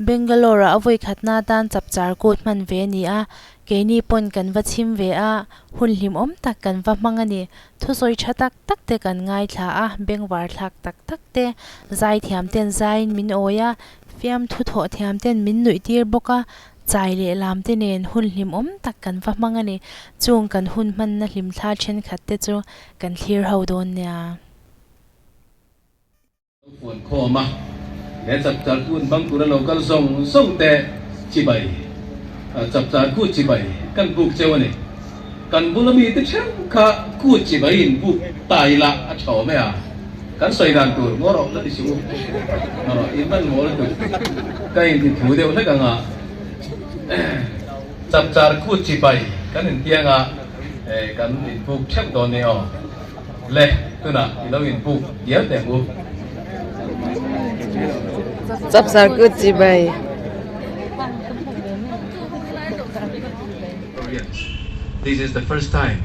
Bangalore ah a vawi khatna atan chapchar kut hman ve a ni a, keini pawn kan va chhim ve a, hun hlimawm tak kan va hmang a ni. Thusawi tha tak tak te kan ngaithla a, bengvar thlak tak tak te, zaithiam ten zaiin min awi a, fiamthu thawh thiam ten min nuih tir bawk a, chai leh lam te nen hun hlimawm tak kan va hmang a ni. Chung kan hun hmanna hlimthla thenkhat te chu kan thlir ho dawn nia. Lo fuan khawm a, he chapchar kut hmang tura lo kal zawng zawng te chibai, chapchar kut chibai kan buk cheu a ni. Kan bula mite theuh kha kut chibai in buk ta ila a tha awm e a, kan sawi dan tur ngaw rawh la ti suh u, ngaw rawh in hman mawl lutuk ka inti thu deuh hlek ang a, chapchar kut chibai kan intiang a, kan inbuk theuh dawn nia aw. Le, tunah i lo inbuk dial teh ang u. Chapchar kut chibai. This is the first time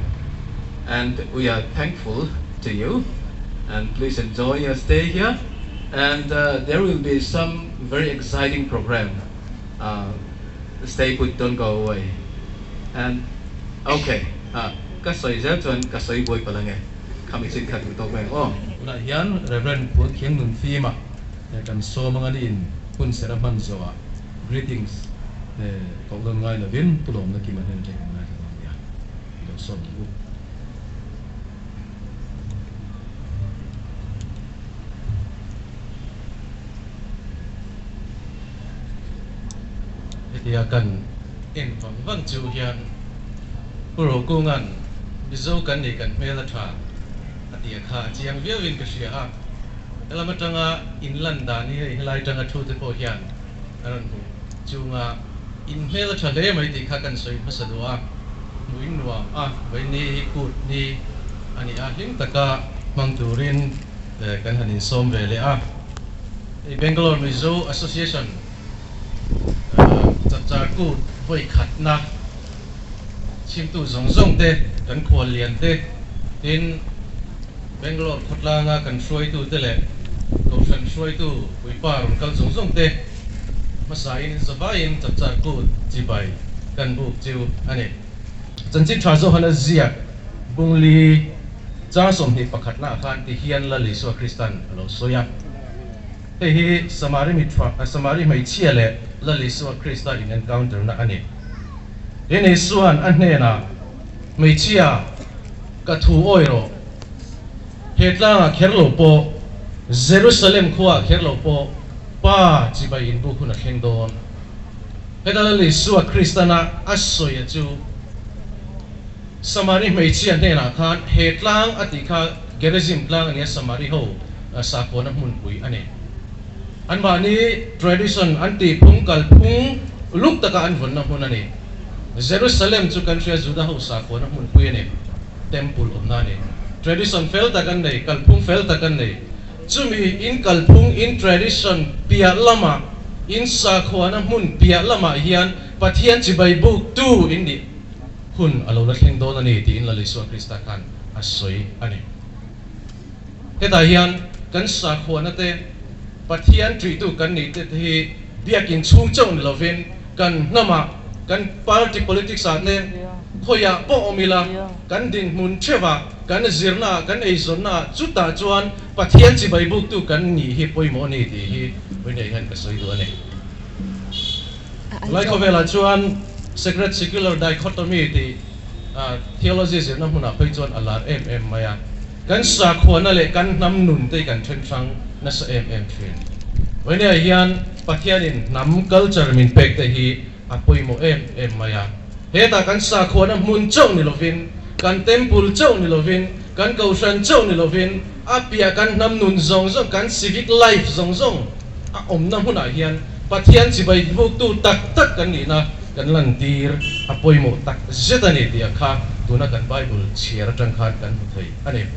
and we are thankful to you and please enjoy your stay here and there will be some very exciting program stay put don't go away and okay Ka sawi zel chuan ka sawi buai palh ange, khami chin kha duh tawk mai ang aw. Tunah hian Rev. Puan Khiang Nun Fima kan sawm anga niin hun serh a hman zawhah greetings koh dawn ngai lovin Pu Lawmna Kima hnen atangin kan ngaithla dawn nia, i lo sawm ang u. Hetia kan en vang vang chu hian Pu Rokunga'n Mizo kan nih kan hmel a tha a tih a kha a chiang viauin ka hria a, helam atanga in lan dan hi hei helai atanga thu te pawh hian a rawn hmuh chunga in hmel a tha hle mai tih kha kan sawi hmasa duh a, hmuh in nuam a, vawiin hi kut ni a ni a, hlim taka hmang turin kan han insawm ve leh a. Hei Bangalore Mizo Association chapchar kut vawi khatna chhimtu zawng zawng te, kan khual lian te, tin Bangalore khawtlanga kan hruaitu te leh Kohhran hruaitu puipa rawn kal zawng zawng te hmasain zavaiin chapchar kut chibai kan buk chu a ni. Chanchin tha Johana ziak Bungli chang 21 ah khan ti hian Lal Isua Kristan a lo sawi a. Hei hi Samari mi tha, Samari hmeichhia leh Lal Isua Krista in encounter na a ni. Tin Isua'n a hnenah, Hmeichhia, ka thu awi rawh. He tlangah kher lo pawh, Jerusalem khuaah kher lo pawh, Pa chibai inbuk hun a thleng dawn. Heta Lal Isua Kristana a sawi a chu, Samari hmeichhia hnenah khan he tlang a tih kha Gerizim tlang a nia, Samari ho sakhuana hmunpui a ni. Anmahni tradition an tih phung kalphung luk taka an vawnna hmun a ni. Jerusalem chu kan hria Juda ho sakhuana hmunpui a ni, temple awmna a ni. Tradition fel tak an nei, kalphung fel tak an nei. Chumi in kalphung, in tradition piah lamah, in sakhuana hmun piah lamah hian Pathian chibai buk tu in nih hun a lo la thleng dawn a ni tiin Lal Isua Krista khan a sawi a ni. Hetah hian kan sakhuana te, Pathian ṭihtu kan nih te hi biakin chhung chauh ni lovin kan hnamah, kan party politics ah te khawiah pawh awm ila, kan dinhmun theuhah, kan zirnaah, kan eizawnnaah chutah chuan Pathian chibai buktu kan nih hi pawimawh a ni tih hi vawiin hian ka sawi duh a ni. Lai khawvelah chuan Sacred Secular Dichotomy tih theology zirna hmunah phei chuan a lar em em mai a. Kan sakhuana leh kan hnam nun te hi kan then hrang nasa em em thin. Vawinia hian Pathianin hnam culture min pek te hi a pawimawh em em mai a. Hetah kan sakhuana hmun chauh ni lovin, kan temple chauh ni lovin, kan kohhran chauh ni lovin, a piah kan hnam nun zawng zawng, kan civic life zawng zawng a awmna hmunah hian Pathian chibai buktu tak tak kan nihna kan lantir a pawimawh tak zet a ni tih a kha tuna kan Bible chhiar atang khan kan hmu thei a ni.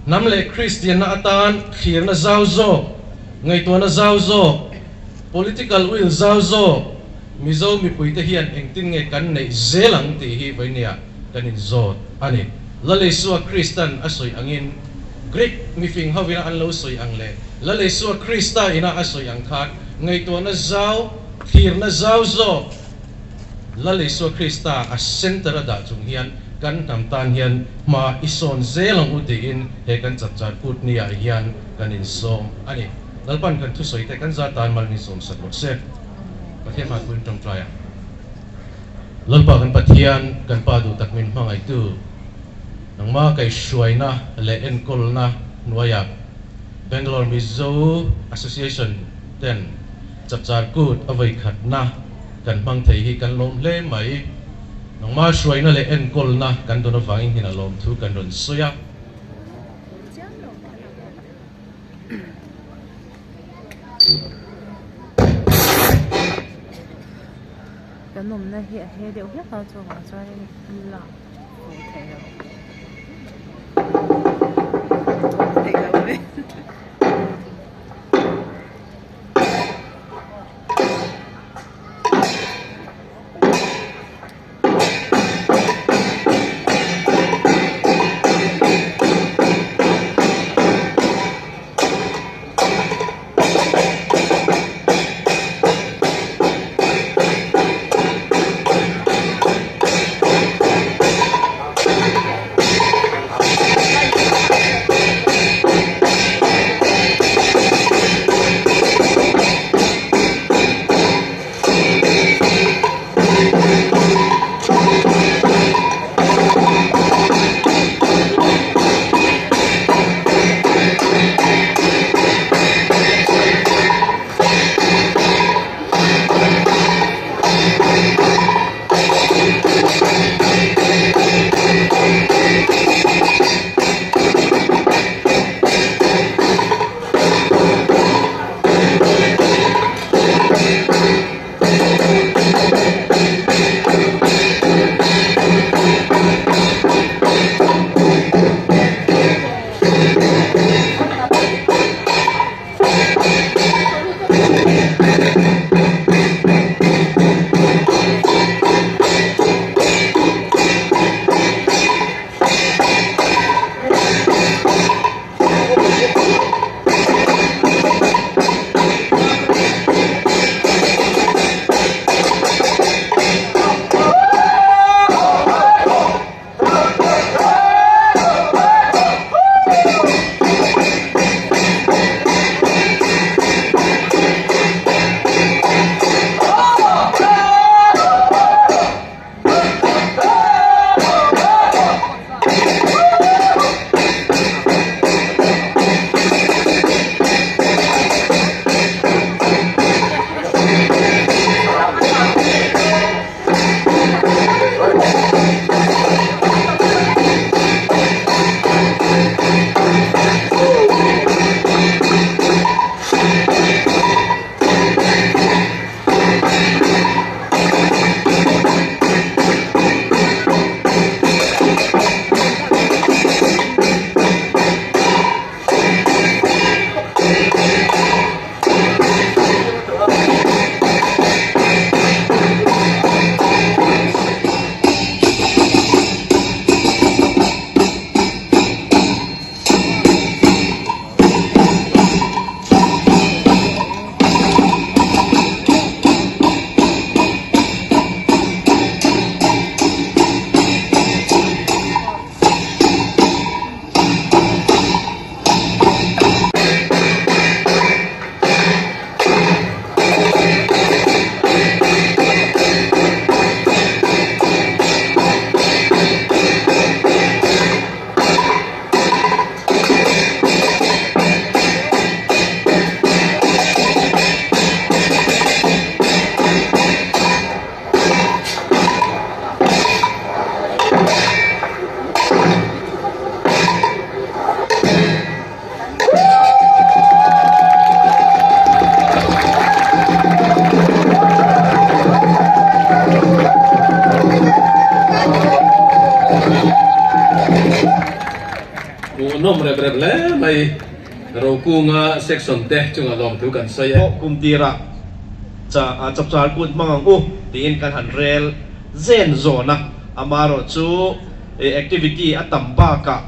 Hnam leh Kristianna atan thlirna zau zawk, ngaihtuahna zau zawk, political will zau zawk Mizo mipuite hian engtin nge kan neih zel ang tih hi vawinia kan inzawt a ni. Lal Isua Kristan a sawi angin, Greek mifing hovina an lo sawi ang leh Lal Isua Krista ina a sawi ang khan Ngaihtuahna zau, thlirna zau zawk Lal Isua Krista a center a dah chung hian kan hnam tan hian hma i sawn zel ang u tiin he kan chapchar kut ni ah hian kan insawm a ni. Lalpan kan thusawi te kan za tan mal min sawm sak rawh se. Pathian hmai puiin tawngtai ang. Lalpa kan Pathian, kan Pa duh tak min hmangaihtu, nangmah kaihhruaina leh enkawlna hnuaiah Bangalore Mizo Association ten Chapchar Kut a vawikhatna kan hmang thei hi kan lawm hle mai. Nangmah hruaina leh enkawlna kan dawn avangin hina lawmthu kan rawn sawi a. Kan awmna hi a he deuh hlek a chuvang chuanin lak fuh theih loh. Hmuhnawm rep rep hle mai Rokunga section te chunga lawmthu kan sawi e. Pawh kum tirah chapchar kut hmang ang u tiin kan han rel zen zawn a, amaherawhchu activity a tam bakah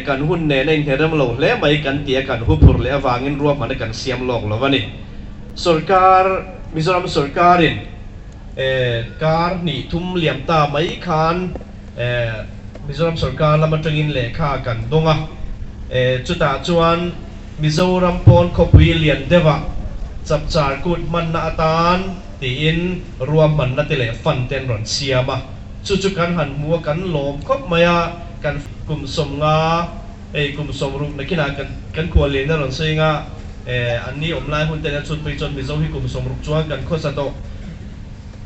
kan hun nen a inherem lo hle mai kan ti a, kan huphur leh avangin ruahmanna kan siam lawk lo a ni. Sorkar, Mizoram sorkarin kar hnih thum liam ta mai khan Mizoram sorkar lam atangin lehkha kan dawng a, chutah chuan Mizoram pawn khawpui lian deuhah chapchar kut hmanna atan tiin ruahmanna te leh fund te an rawn siam a, chu chu kan han hmu a, kan lawm khawp mai a, kan kum sawmnga hei kum sawmruk nakinah kan kan khuallian a rawn sawi anga an ni awm lai hun te an chhut phei chuan Mizo hi kum sawmruk chuan kan khawsa tawh.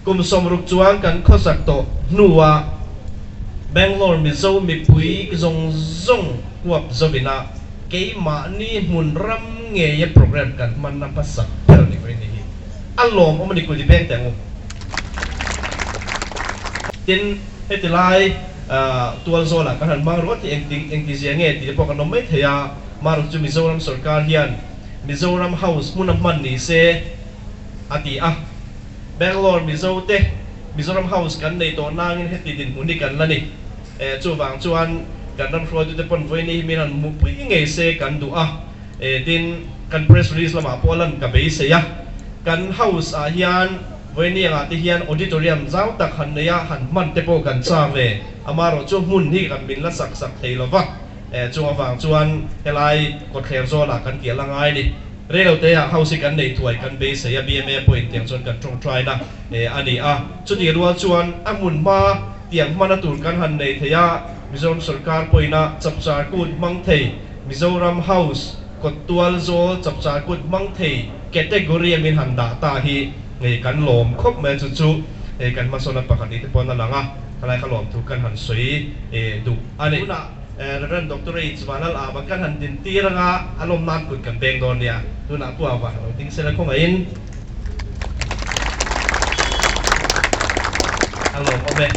Kum 60 chuang kan khawsak tawh hnuah Bangalore Mizo mipui zawng zawng huap zovina keimahni hmun ram ngeia program kan hmanna hmasak ber ni mai ni hi a lawmawm a ni kut i beng teh ang u. Tin, heti lai tualzawlah kan han hmang ruat hi engti engtizia nge tih te pawh kan awm mai thei a, marawh chu Mizoram sorkar hian Mizoram House hmuna hman ni se a ti a. Bangalore Mizo te Mizoram House kan nei tawh nangin heti dinhmun hi kan la ni. Eh chuvang chuan kan ram hruaitute pawn vawiini hi min han hmuhpui ngei se kan duh a. Eh tin kan press release lamah pawh lan ka beisei a. Kan House ah hian vawiini angah te hian auditorium zau tak han nei a, han hman te pawh kan chak ve. Amaherawh chu hmun hi kan min la sak sak thei lo va. Eh chung avang chuan helai kawtthler zawlah kan tih a la ngai a ni. Reilote ah house hi kan nei thuai kan beisei a, bma pawh intiang chuan kan tawngtaina a ni a. Chutih rual chuan a hmun hma tiang hmana tur kan han nei thei a, Mizoram sorkar pawhina chapchar kut hmang thei, Mizoram House kawt tual zawl chapchar kut hmang thei category a min han dah ta hi hei kan lawm khawp mai a, chu chu hei kan hmasawnna pakhat ni te pawhin a lang a, khalai kha lawmthu kan han sawi duh a ni. Rev. Doctor H. Vanlal Ava kan han din tir anga a lawm nan kut kan beng dawn nia. Tunah Pu Ava lo ding sela khawngaih in a lawm awm e.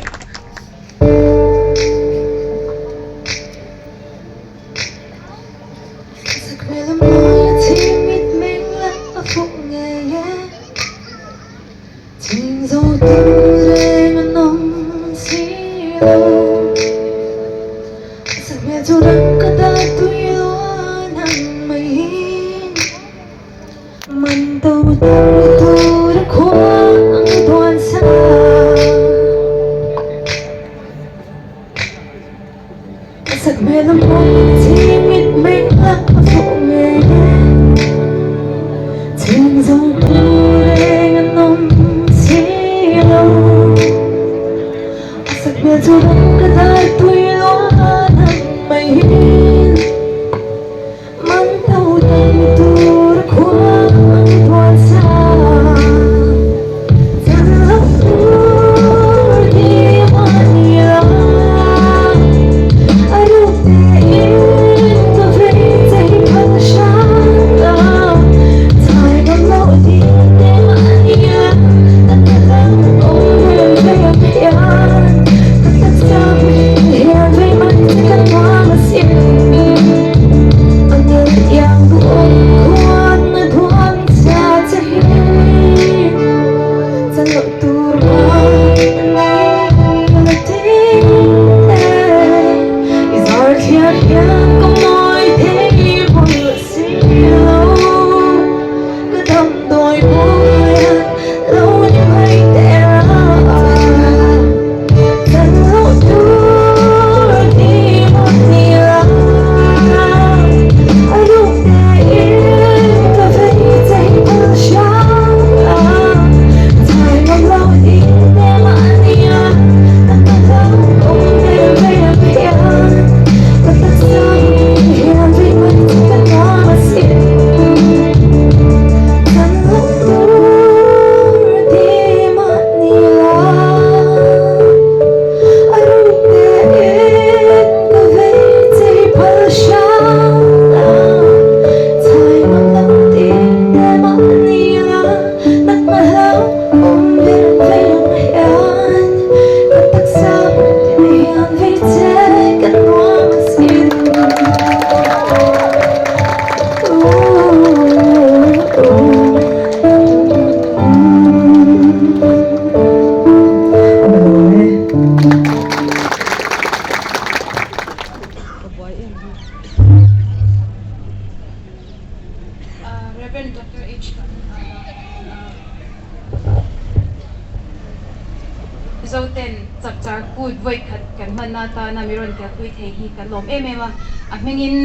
Mizoten Chapchar Kut vawi khat kan hmanna atana mi rawn telpui thei hi kan lawm em em a, a hmingin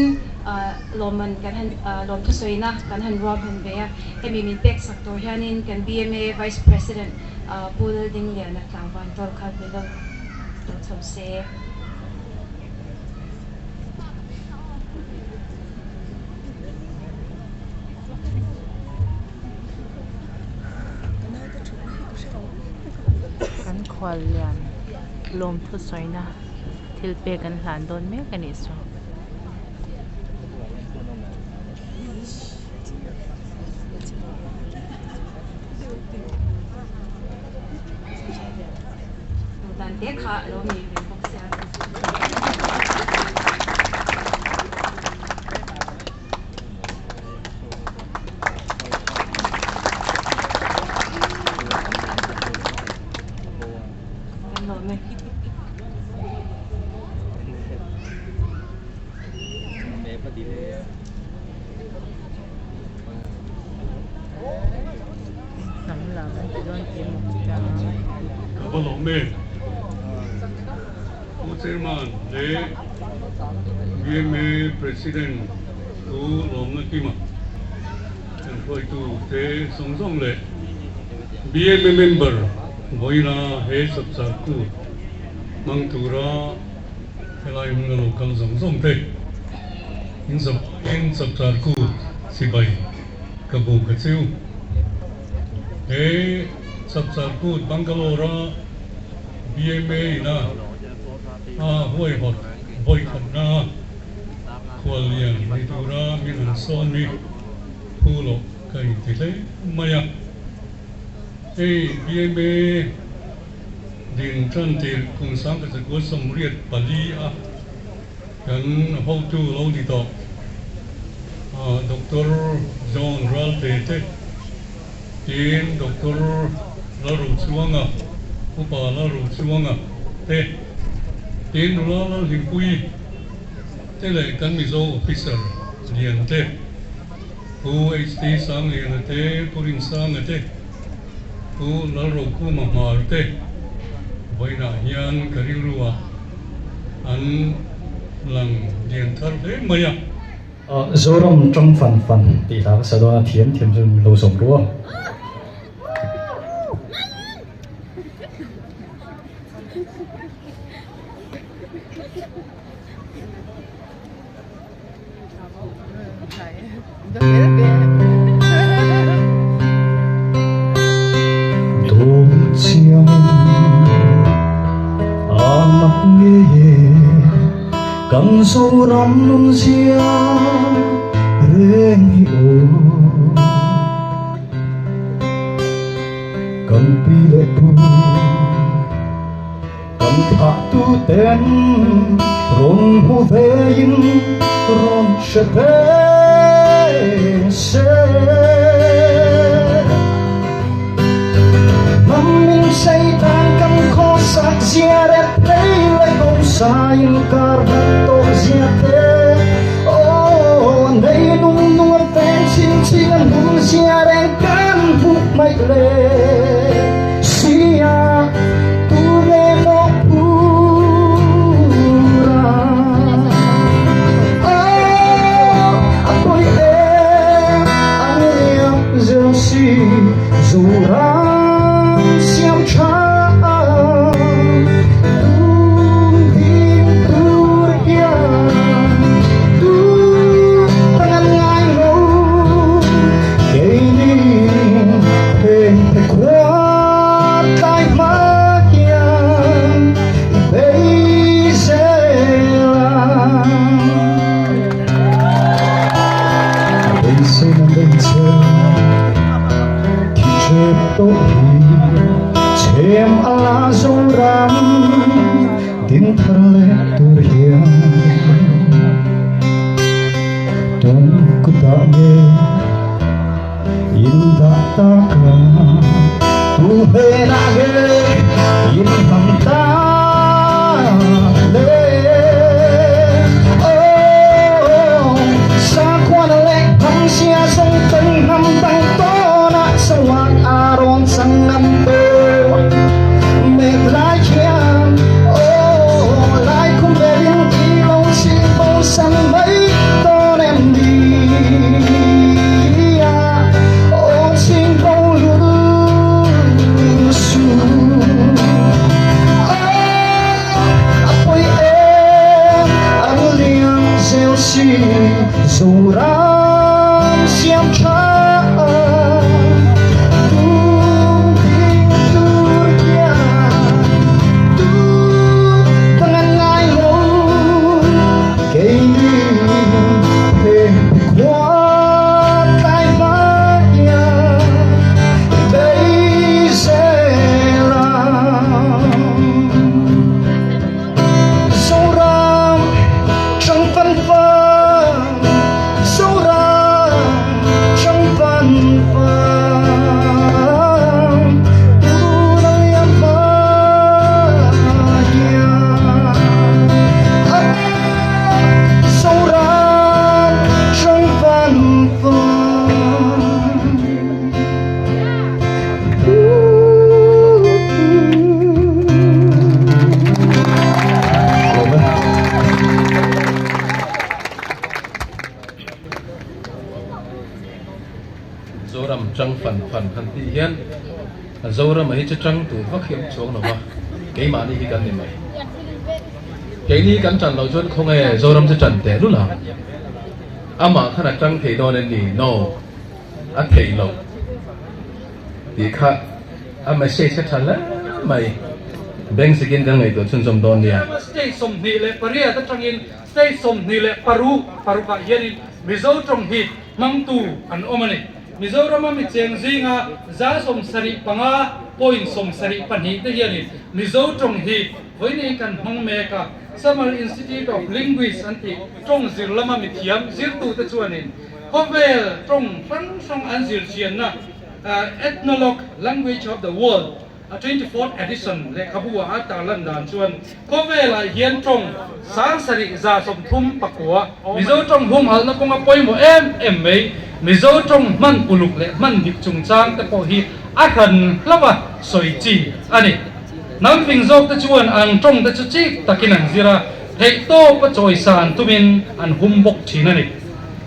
lawmman kan han lawmthusawina kan han ruahman ve a, hemi min pek sak tur hianin kan bma Vice President Pu Laldingliana tlangval tawlh kha min lo lo chho se. Kan khual lian lawmthu sawina thil pek an hlan dawn mek a nih chu. Dan te kha a lo nei ve bawk sia. Kan lawm e. Hnam lam an ti dawn tih maw ka hria. Ka va lawm em? Pu Chairman leh bma President Pu Lawmna Kima kan hruaitu te zawng zawng leh bma member vawiina he Chapchar Kut hmang tura helai hmun a lo kal zawng zawng te in zavaiin Chapchar Kut chibai ka bu ka chiu. He Chapchar Kut Bangalore a bma ina a huaihawt vawikhatna khuallian ni tura min han sawn hi phu loh ka inti hle mai a. Hei bma din tan tirh kum 1984 a kan hotu lo ni tawh Doctor John Ralte te Tin, Doctor Lalrochuanga, Upa Lalrochuanga te, tin nula Lalhlimpuii te leh kan Mizo Officer lian te, Pu HT Sangliana te, Pu Rinsanga te, Pu Lalrokhuma Hmar te vawiinah hian ka rilruah an lang lian thar hle mai a. Zoram tang fan fan tih hla ka sa dawn a, thiam thiam chu min lo zawm ru a. Dawm chiangin a mak ngei e. Kan Zoram nun zia reng hi aw. Kan pi leh pu, kan thlah tu ten rawn hmu ve in rawn hre ve se. Hnam min Satan kan khawsak zia rep hlei leh ko sain kar hat tawh zia te Aw nei nung nung an veng chin chin an hum zia reng kan hmuh hmaih le sia tu nge maw phura Aw a pawi em an riak zel si Zoram siam tha tung ding tur hian tu tangan ngai lo keini heng te khua tlai hma hian i bei zel a. Beiseina hmeichhe thi ṭep tawh hi chhem a la Zoram din thar leh tur hian tum kutah nge in dah tak a tu hnenah nge in hmang tak le Aw sakhuana leh thamzia zawng kan hnam dang tawnah sawan a rawn chang ngam tawh mek lai Zorama hi chu tang tur vak hi awm chuang lo va, keimahni hi kan ni mai. Keini kan tan loh chuan khawnge Zoram chu tan teh lul ang. Amah khan a tang thei dawn em ni? No, a theih loh tih kha a message kha tha hle mai. Bank sikin kan ngaihtuah chhunzawm dawn nia. State 28 atangin State 26 parukah hianin Mizo tawng hi hmangtu an awm a ni. Mizorama mi cheng zinga 75.72 te hianin Mizo tawng hi vawiin kan hmang mek a. Summer Institute of Linguists an tih tawng zir lama mi thiam zirtute chuanin khawvel tawng hrang hrang an zir chianna Ethnologue Language of the World A 24th edition lehkhabu ah a tarlan dan chuan khawvelah hian tawng 7139 Mizo tawng humhalhna kawnga pawimawh em em mai. Mizo tawng hman uluk leh hman dik chungchang te pawh hi a hran hlauh a sawi chi a ni. Hnam fing zawk te chuan an tawng te chu chik takin an zir a, theihtawp a chawisan tumin an hum bawk thin a ni.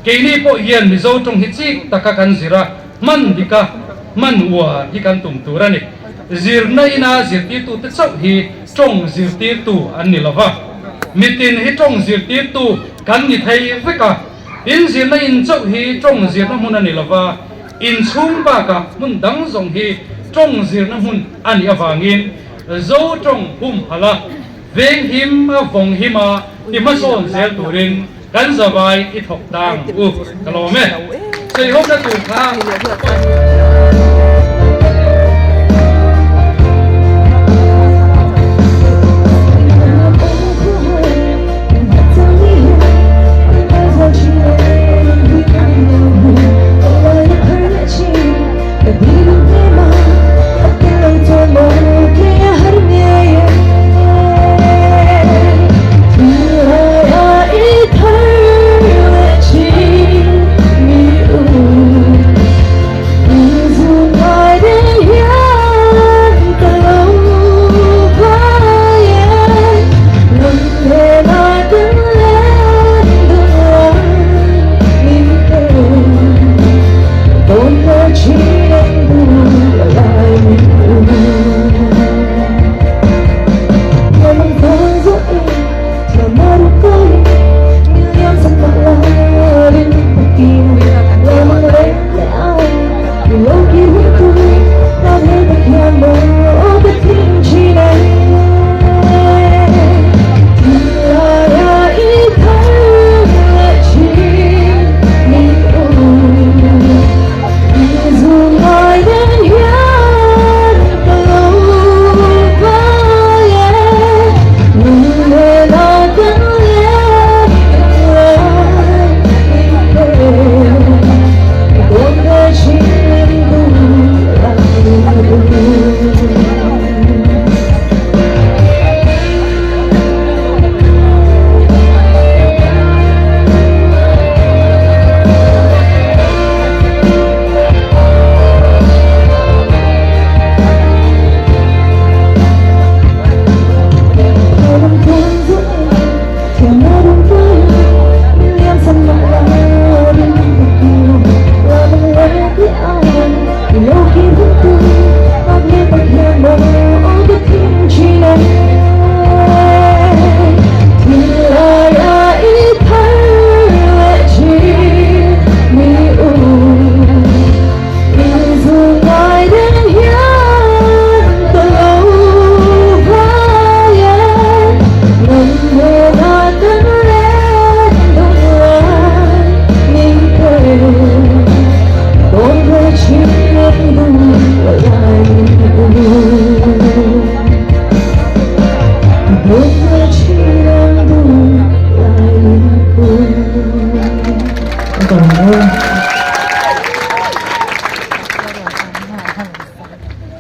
Keini pawh hian Mizo tawng hi chik taka kan zir a, Hman dika hman uar hi kan tum tur a ni. Zirna ina zirtirtute chauh hi tawng zirtirtu an ni lova. Mitin hi tawng zirtirtu kan ni thei vek a. Tin, zirna in chauh hi tawng zirna hmun a ni lova, inchhung bakah hmun dang zawng hi tawng zirna hmun a nih avangin Zo tawng humhalh a, veng him a, vawng him a ti hmasawn zel turin Kan zavai i thawk tang u ka lawm e. Saihawmna tur kha.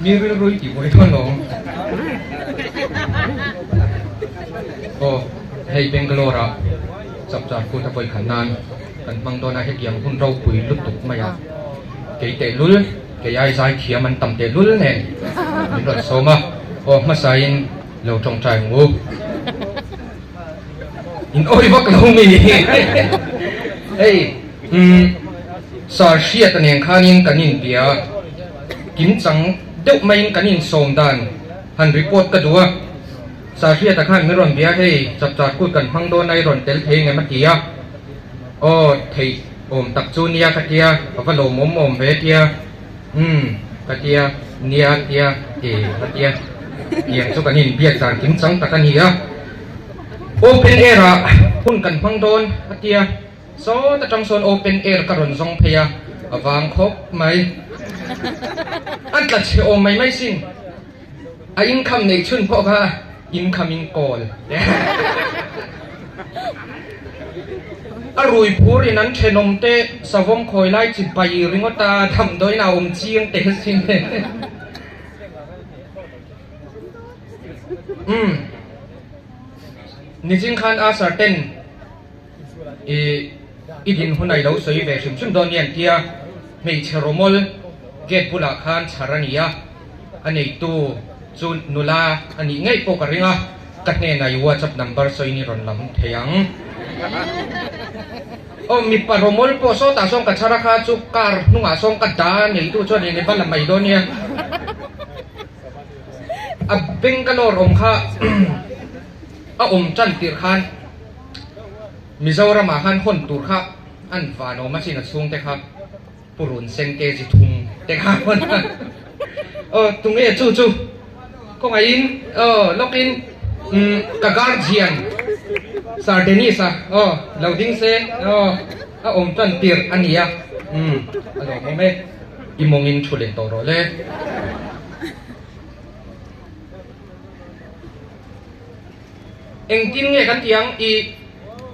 Mi rilru i tihbuai dawn lo. Aw, hei Bangalore ah Chapchar Kut a vawi khat nan kan hmang dawn a, hetiang hun ropui lutuk mai a, kei tehlul, kei ai zai thiam an tam tehlul nen min rawn sawm a, aw hmasain lo tawngtai ang u. In awi vak lo mi hei umm sar hriat a nen khanin kan inbia kimchang. deuh maiin kan insawm dan han report ka duh a. Sahriata khan min rawn bia hei chapchar kut kan hmang dawn a i rawn tel thei engem a ti a. Aw theih awm tak chu nia ka tia, a va lawmawm awm ve tia. Umm ka tia, nia tia e ka tia. Tiang chu kan inbiak dan kim chang tak a ni a. Open air ah hun kan hmang dawn a tia. Sawt atang sawn open air ka rawn zawng phei a, a vang khawp mai. An tla chhe awm mai mai sin. A income neih chhun pawh kha incoming call. A rui phur in an thenawm te savawm khawi lai chi pai ringawt a damdawiin a awm chiang teh sin. Umm. Nichin khan Asher ten I i din hun a i lo sawi ve hrim hrim dawn ni an tia, hmeichhe rawmawl gate bulah khan chhar a ni a, a neitu chu nula a nih ngei pawh ka ring a, ka hnenah i whatsapp number sawiin i rawn lam thei ang. Aw mipa rawmawl pawh sawtah sawn ka chhar a kha chu car hnungah sawn ka dah a neitu chuan i va la mai dawn nia. A Bangalore awm kha a awm tan tirh khan. Mizoramah khan hawn tur kha an van awm asin a chhungte kha purun sen kg thum te kha hawn a aw tunge chu chu khawngaihin aw lawkin umm ka guardian Sir Dennis a aw lo ding se aw a awm tan tirh a nia umm a lawmawm e i mawngin thu leh tawh rawh le. Engtin nge kan tih ang? I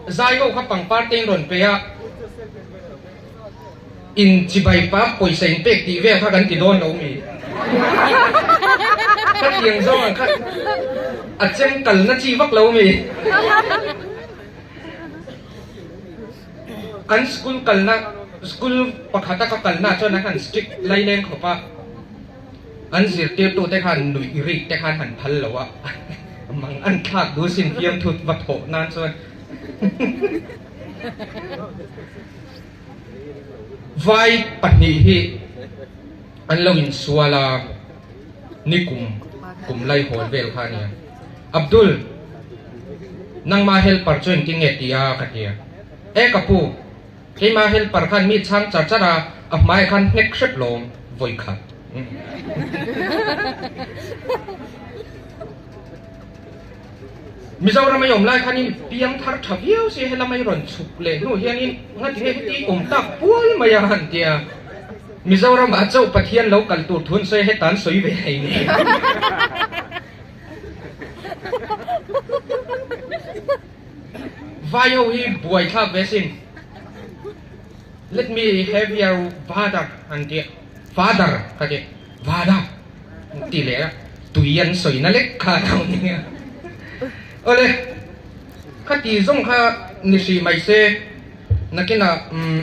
zai ho kha pangpar te in rawn pe a, in chibai pa pawisa in pek tih vel kha kan ti dawn lo mi? Ka tiang zawng ang kha a chem kalna chi vak lo mi? Kan school kalna school pakhata ka kalna chuan an han strict laileng khawp a. An zirtirtute khan nuih rik te khan han phal lo a, mang an thlak duh sin fiamthu va thawh nan chuan Vai pahnih hi an lo insual a, nikum kum laihawl vel kha a nia. Abdul, nangma helper chu engtin nge ti a? ka ti a. E ka pu. Keimah helper khan mi chhang char char a, a hmaiah khan hnek hrep lawm vawi khat. Mizoram a i awm lai khanin piang thar tha viau si helam a i rawn chhuk leh hnu hianin ngati nge heti awm tak pual mai a han tia. Mizoram ah chauh Pathian lo kal tur thu an sawi a, heta an sawi ve thei ni. Vai ho hi buai thlak ve sin. Let me have your father an ti a, father ka ti, vada an ti leh a, tui an sawi na lek kha a lo ni a. Awle, kha ti zawng kha ni hrih mai se, nakinah umm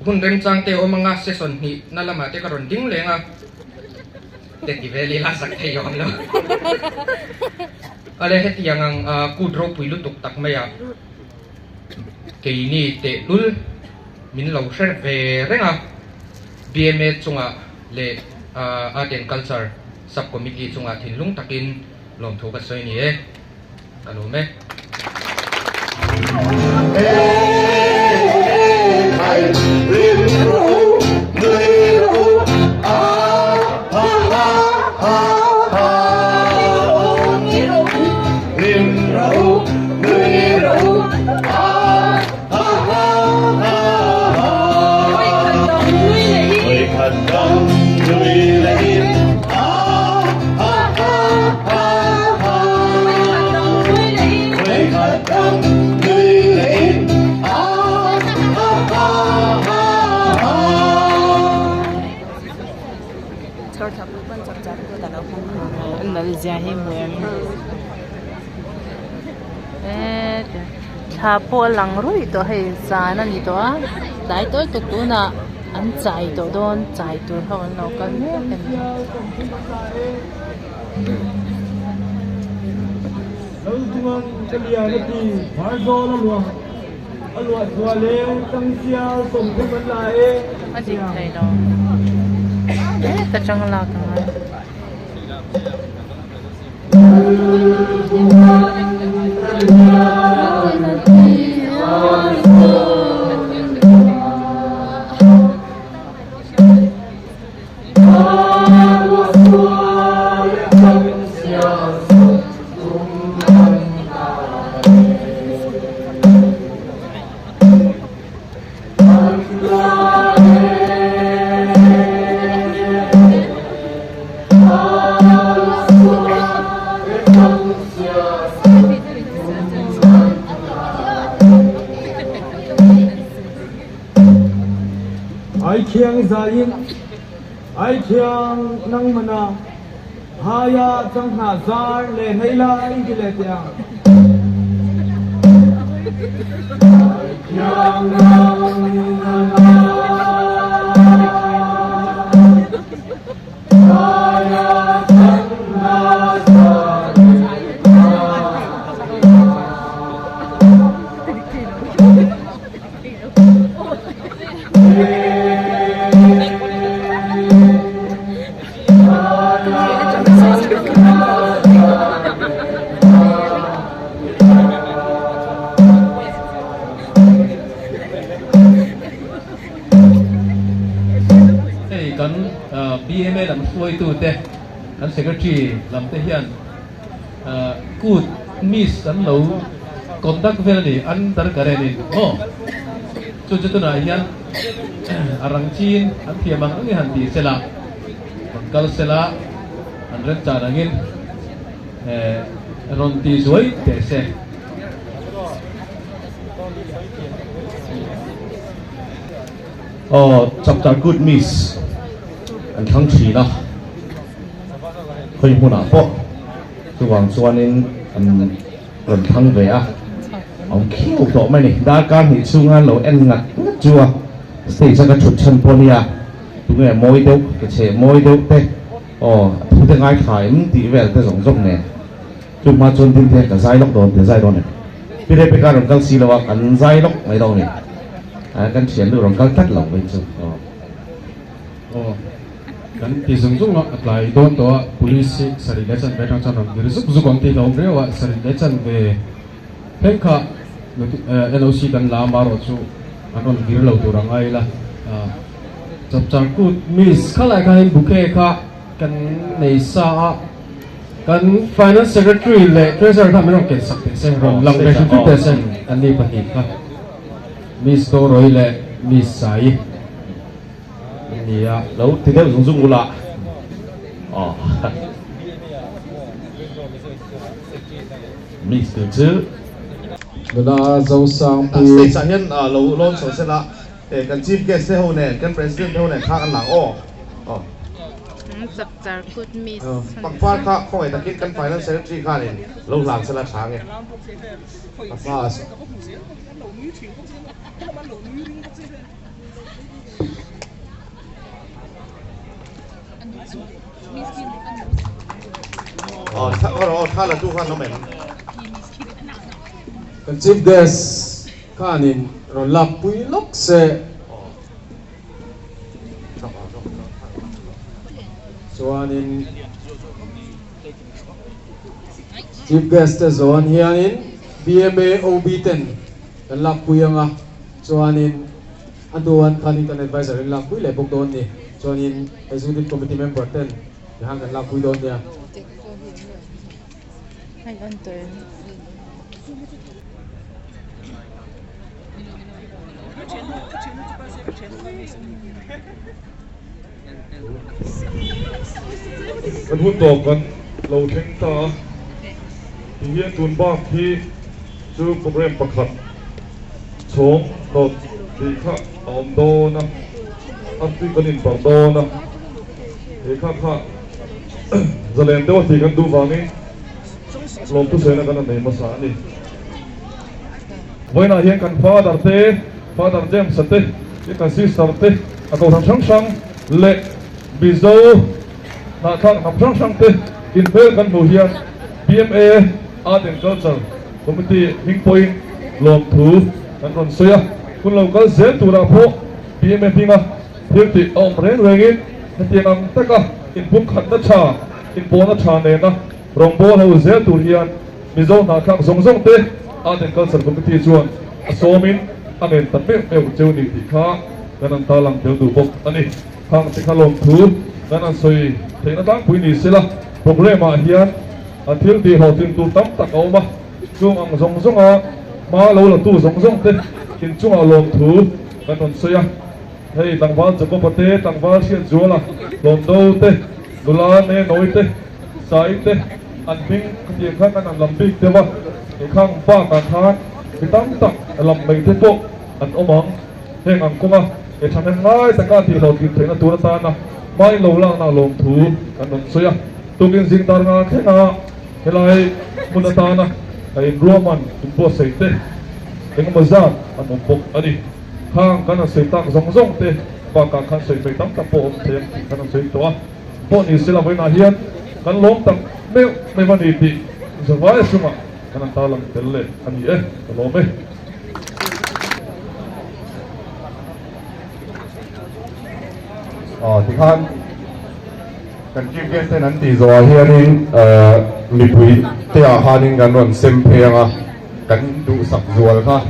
hun remchang te awm anga session hnih na lamah te ka rawn ding leng a, te ti vel ila zak thei awm lo. Ale hetiang ang kut ropui lutuk tak mai ah keini tehlul min lo hre ve reng a, bma chungah leh Art and Culture Sub Committee chungah thinlung takin lawmthu ka sawi ni e. Ka lawm e. Thla pawh a lang ruih tawh hei zan a ni tawh a tlai tawi tuk tunah an chai tawh dawn chai tur ho an lo kal mek a ni. A dik thei lo. Ta tang lak a ngai. Ai khiang zaiin ai khiang nang mana haia changhna zar le nei lai ti le teh ang. Ai khiang nang mana haia changhna zar Hei kan BMA lam hruaitute kan secretary lam te hian Kut miss an lo conduct vel a ni under current in maw chu chu tunah hian a rang chin an thiam ang ang i han ti sela rawn kal sela an remchan angin rawn ti zuai teh se. Aw chapter kut miss an thlang thin a. Khawi hmunah pawh chuvang chuanin an rawn thlang ve a, a awm khiau tawh mai a ni. Darkar hnih chhunga lo en ngat ngat chu a stage a ka thut chhan pawh nia, tunge mawi deuh, ke chhe mawi deuh te, aw a thu te ngaithla em tih vel te zawng zawng nen. Chu hma chuan ding te ka zai lawk dawn ti zai dawn em? Pi Rebecca rawn kal si lo a, kan zai lawk mai dawn a ni. Kan thiannu rawn kal tlat lo mai chu aw. Aw. Kan ti zung zung a, a tlai dawn tawh a, police hi sarih leh chanve atang chuan rawn vir zuk zuk ang tih hlauhawm riau a, sarih leh chanve thleng kha NOC kan la a, marawh chu an rawn vir lo tur a ngai ila, Chapchar kut miss kha lai khanin bouquet kha kan nei sa a, kan finance secretary leh treasurer kha min rawn ken sak teh se, rawn lang ve hrim hrim teh se, an ni pahnih kha, Miss Doroi leh Miss Saii. Nia, lo ti deuh zung zung ula. Aw. Miss tu chu. Nula Zosang Pu. Stage ah hian lo lawn chho sela kan chief guest te ho nen kan president te ho nen kha kan lang aw. Aw. Chapchar kut miss. Pangpar kha khawngaih takin kan finance secretary khanin lo hlan sela tha nge. A hma a. Kan chief guest khanin rawn lak pui lawk se chuanin chief guest te zawn hianin BMA OB ten kan lak pui anga chuanin A hnuan khanin kan adviser in lakpui leh bawk dawn ni. Chuanin Executive Committee member ten tihan kan lakpui dawn nia. Kan hun tawp kan lo thleng ta a, tihian tun bak hi chu program pakhat chhawng hnawt tih kha a awm dawn a, a tui kan inbarh dawn a, he kha kha zalen deuh a tih kan duh vangin lawmthu sawina kan han nei hmasa a ni. Vawiinah hian kan father te, Father James-a te, kan sister te, a kohhran hrang hrang leh Mizo hnahthlak hnam hrang hrang te inhmel kan hmuh hian BMA Art and Culture Committee hming pawhin lawmthu kan rawn sawi a. Hun lo kal zel turah pawh BMA hminga thil tih a awm reng rengin. Hetiang ang taka inpumkhatna tha, inpawhna tha nena rawngbâwl ho zel tur hian Mizo hnahthlak zawng zawng te Art and Culture Committee chuan a sawmin a ngen ta meuh meuh cheu ni tih kha kan an tarlang tel duh bawk a ni. Khang te kha lawmthu kan an sawi theihna tlangpui ni sela programme ah hian a thil tih hlawhtlin tur tam tak a awm a, chung ang zawng zawnga hma lo la tu zawng zawng te inchungah lawmthu kan rawn sawi a. Hei tlangval Jacob-a te, tlangval Hriatzuala, Hlawndo te, nula Nenoi te, Sai te an hming khatiang khan an an lam bik deuh a, he khang bakah khan mi tam tak lam mai te pawh an awm ang. Heng ang kawnga he thahnem ngai taka tihhlawhtlin theihna tur atana hmain lo lakna lawmthu kan rawn sawi a. Tukin zing dar nga thlenga helai hmun atana inruahman inbuatsaih te engemaw zat an awm bawk a ni. Khang kan han sawi tak zawng zawng te bakah khan sawi mai tam tak pawh awm thei ang tih kan han sawi tawh a, pawh ni sela vawiinah hian kan lawm tak meuh meuh a ni tih zavai chungah kan han tarlang tel leh a ni e, ka lawm e. Aw tikhan kan chief guest ten an tih zawhah hianin mipui te ah khanin kan rawn sem phei ang a, kan duhsak zual kha.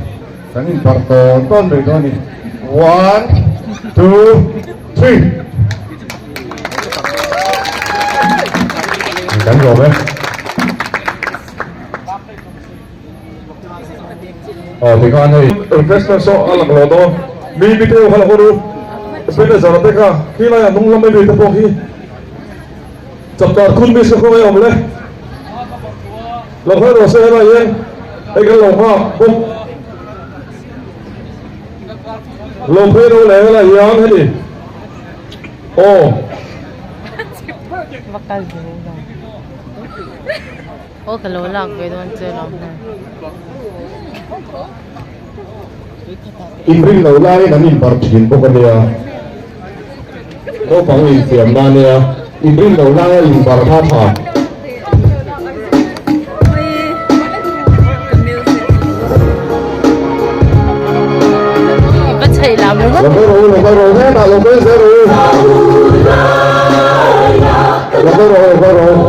Kan inbarh tawn tawn mai dawn a ni. One, two, three. Kan lawm e. Aw tikhan hei. Refreshment saw a lang lo dawn. Mi mi te kha la haw ru. Spender zara te kha khi lai a hnung lam mai te pawh khi chapter khun mi se khawngaih awm le. Lo kal rawh se helai hian hei kan lo nghak bawk. Lo phei ro leh helai hian heti. Aw. Va kal ve lo. Aw ka lo lak ve dawn che lawm hei. Inrin lo laiin an inbarh thin bawk a nia. Naupang infiam na nia, inrin lo laia inbarh kha tha. Lo kal rawh u, lo kal rawh u, hetah lo kal zel rawh u. Lo kal rawh u, lo kal rawh u.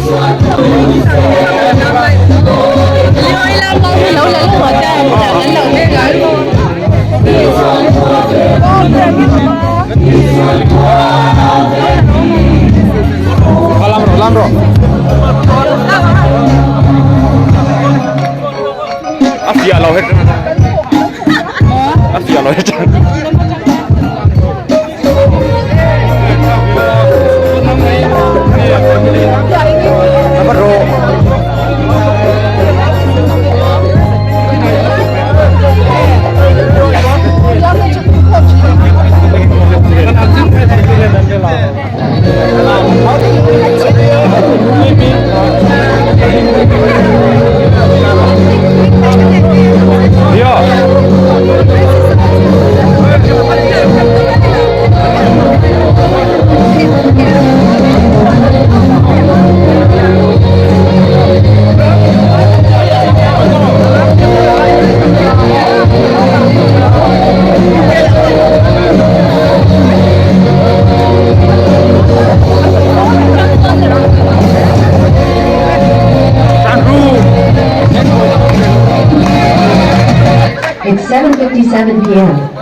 A fiah lo he a fiah lo he It's 7:57 p.m.